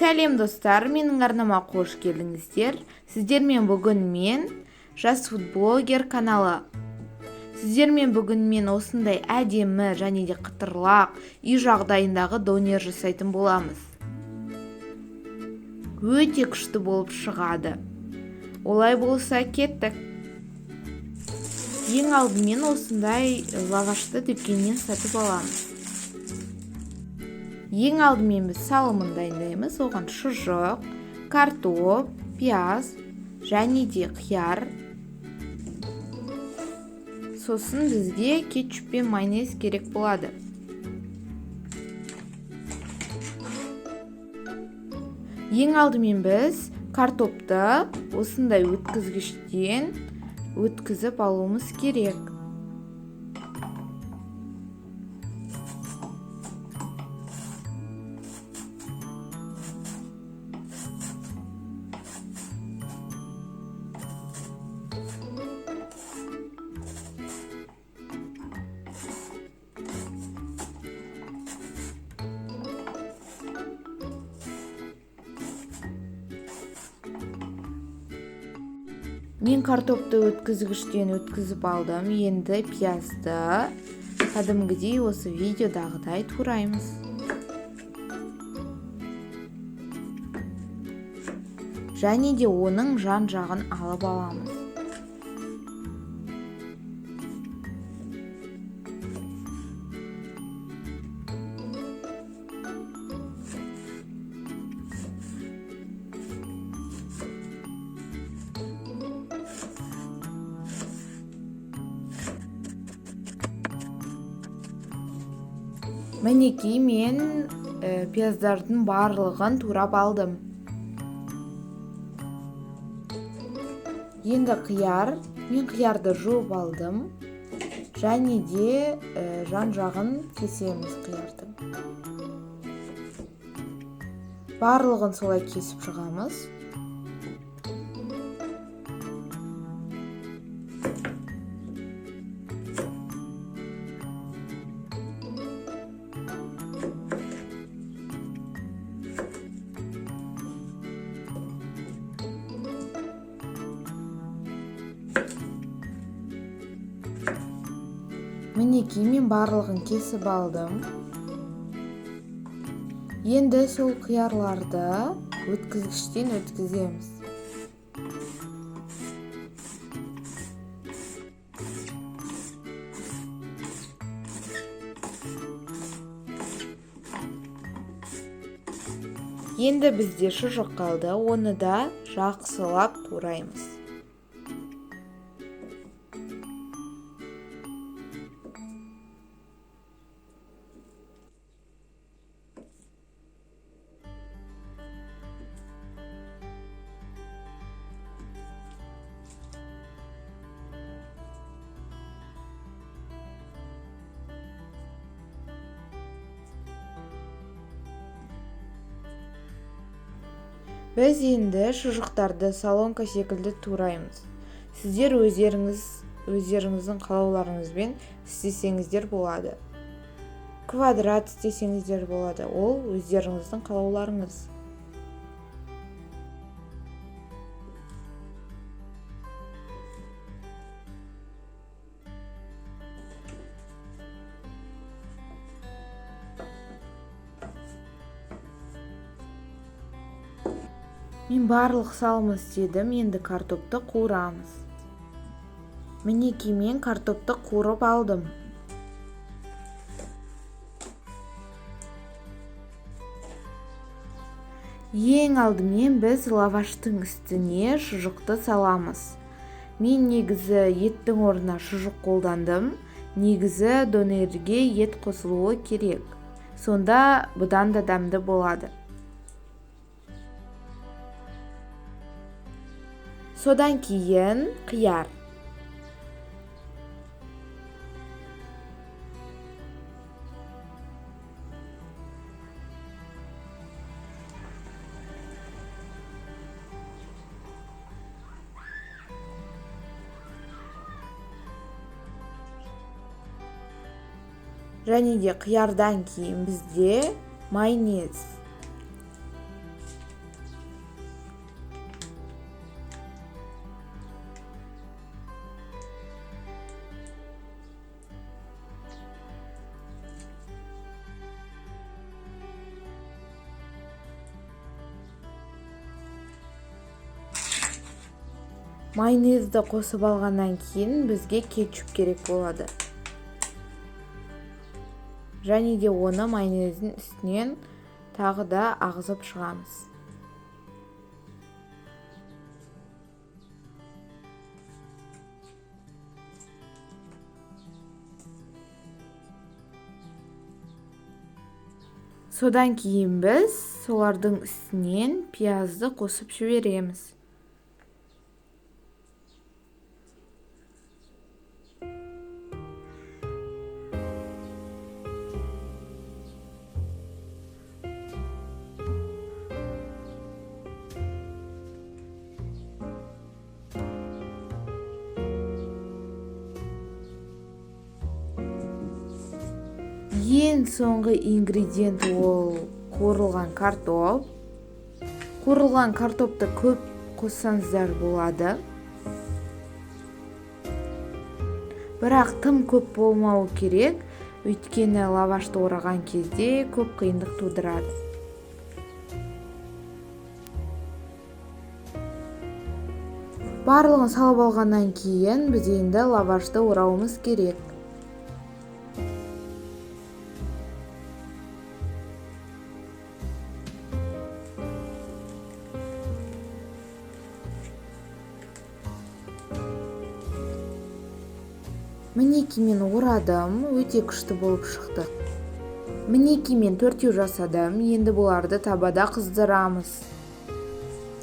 Сәлем достар, менің арнама қош келдіңіздер. Сіздермен бүгін мен, Жас фудблогер каналы. Сіздермен бүгін мен осындай әдемі және де қытырлақ үй жағдайындағы донер жасайтын боламыз. Өте күшті болып шығады. Олай болса кеттік. Ең алдымен осындай лавашты дүкеннен сатып аламыз. Ең алдымен біз салымын дайындаймыз. Оған шұжық, картоп, пияз және де қияр. Сосын бізге кетчуп пен майонез керек болады. Ең алдымен біз картопты осындай өткізгіштен өткізіп алуымыз керек. Мен картопты өткізгіштен өткізіп алдым. Енді пиязды кәдімгідей осы видеодағыдай тураймыз. Және де оның жан-жағын алып аламыз. Мінекей мен пияздардың барлығын турап алдым. Енді қияр, мен қиярды жуып алдым. Және де жан-жағын кесеміз қиярдың. Барлығын солай кесіп шығамыз. Мінекей мен барлығын кесіп алдым. Енді сол қиярларды өткізгіштен өткіземіз. Енді бізде шұжық қалды, оны да жақсылап тураймыз. Біз енді шұжықтарды солонка секілді тураймыз. Сіздер өздеріңіздің қалауларыңызбен істесеңіздер болады. Квадрат істесеңіздер болады. Ол өздеріңіздің қалауларыңыз. Мен барлық салымы істедім, енді картопты қуырамыз. Мінекей мен картопты қуырып алдым. Ең алдымен біз лаваштың үстіне шұжықты саламыз. Мен негізі еттің орнына шұжық қолдандым. Негізі донерге ет қосылуы керек. Сонда бұдан да дәмді болады. Содан кейін қияр. Және де қиярдан кейін бізде майонез. Майонезді қосып алғаннан кейін бізге кетчуп керек болады. Және де оны майонездің үстінен тағы да ағызып шығамыз. Содан кейін біз солардың үстінен пиязды қосып жібереміз. Ең соңғы ингредиент ол қуырылған картоп. Қуырылған картопты көп қоссаңыздар болады. Бірақ тым көп болмауы керек, өйткені лавашты ораған кезде көп қиындық тудырады. Барлығын салып алғаннан кейін біз енді лавашты орауымыз керек. Мінекей мен орадым, өте күшті болып шықты. Мінекей мен 4 жасадым, енді бұларды табада қыздырамыз.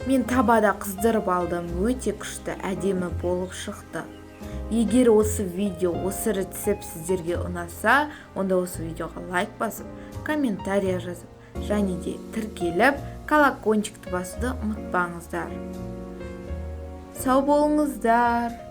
Мен табада қыздырып алдым, өте күшті, әдемі болып шықты. Егер осы видео, осы рецепт сіздерге ұнаса, онда осы видеоға лайк басып, комментария жазып, және де тіркеліп, колокольчикті басуды ұмытпаңыздар. Сау болыңыздар!